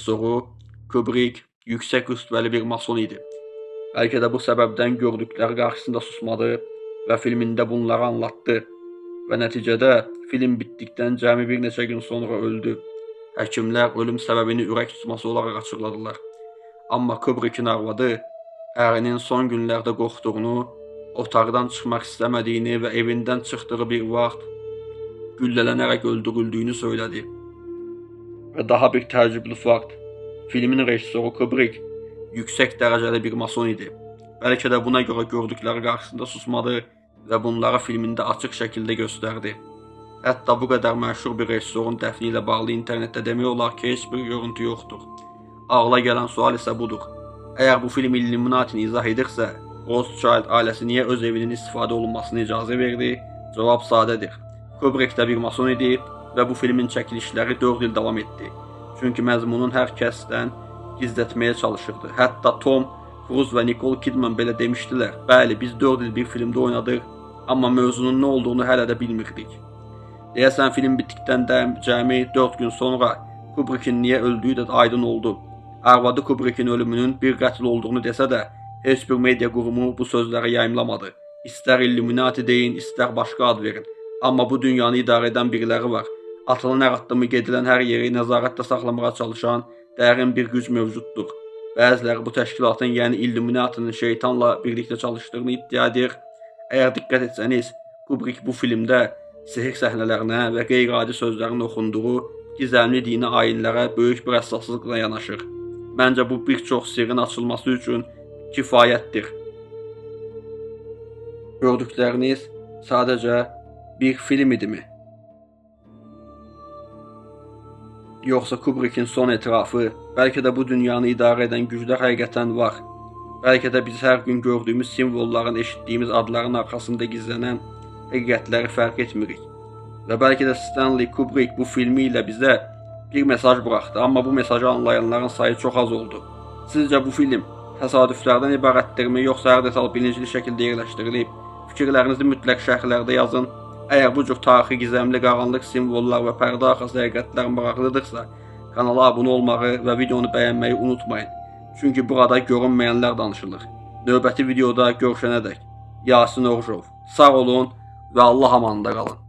rejissoru Kubrick yüksək rütbəli bir mason idi. Bəlkə də bu səbəbdən gördükləri qarşısında susmadı və filmində bunları anlatdı. Və nəticədə film bitdikdən cəmi bir neçə gün sonra öldü. Həkimlər ölüm səbəbini ürək tutması olaraq açıqladılar. Amma Kubrickin arvadı ərinin son günlərdə qorxduğunu, otaqdan çıxmaq istəmədiyini və evindən çıxdığı bir vaxt güllələnərək öldürüldüyünü söylədi. Və daha bir təəccüblü fakt, filmin rejissoru Kubrick yüksək dərəcəli bir mason idi. Bəlkə də buna görə gördükləri qarşısında susmadı və bunları filmində açıq şəkildə göstərdi. Hətta bu qədər məşhur bir rejissorun dəfni ilə bağlı internetdə demək olar ki, heç bir görüntü yoxdur. Ağla gələn sual isə budur. Əgər bu film Illuminati-ni izah edirsə, Rothschild ailəsi niyə öz evinin istifadə olunmasına icazə verdi? Cavab sadədir. Kubrick də bir mason idi və bu filmin çəkilişləri 4 il davam etdi. Çünki məzmunun hər kəsdən gizlətməyə çalışırdı. Hətta Tom Cruise və Nicole Kidman belə demişdilər. Bəli, biz 4 il bir filmdə oynadıq, amma mövzunun nə olduğunu hələ də bilmirdik. Deyəsən film bitdikdən də cəmi 4 gün sonra Kubrickin niyə öldüyü də aydın oldu. Arvadı Kubrickin ölümünün bir qətl olduğunu desə də, heç bir media qurumu bu sözləri yayımlamadı. İstər Illuminati deyin, istər başqa ad verin. Amma bu dünyanı idarə edən biriləri var. Atılan hər addımı, gedilən hər yeri nəzarətdə saxlamağa çalışan dərin bir güc mövcuddur. Bəziləri bu təşkilatın, yəni Illuminatinin şeytanla birlikdə çalışdığını iddia edir. Əgər diqqət etsəniz, Kubrick bu filmdə sehir səhnələrinə və qeyri-adi sözlərin oxunduğu gizemli dini ayinlərə böyük bir həssaslıqla yanaşır. Məncə bu bir çox sirrin açılması üçün kifayətdir. Gördükləriniz sadəcə bir film idimi? Yoxsa Kubrickin son etirafı, bəlkə də bu dünyanı idarə edən güclər həqiqətən var. Bəlkə də biz hər gün gördüyümüz simvolların, eşitdiyimiz adların arxasında gizlənən həqiqətləri fərq etmirik. Və bəlkə də Stanley Kubrick bu filmi ilə bizə bir mesaj buraxdı, amma bu mesajı anlayanların sayı çox az oldu. Sizcə bu film təsadüflərdən ibarətdirmi, yoxsa hər detal bilincli şəkildə yerləşdirilib? Fikirlərinizi mütləq şərhlərdə yazın. Əgər bu cür tarixi, gizemli, qaranlıq simvollar və pərdə arxası həqiqətlər maraqlıdırsa, kanala abunə olmağı və videonu bəyənməyi unutmayın. Çünki burada görünməyənlər danışılır. Növbəti videoda görüşənədək Yasin Orucov. Sağ olun və Allah amanında qalın.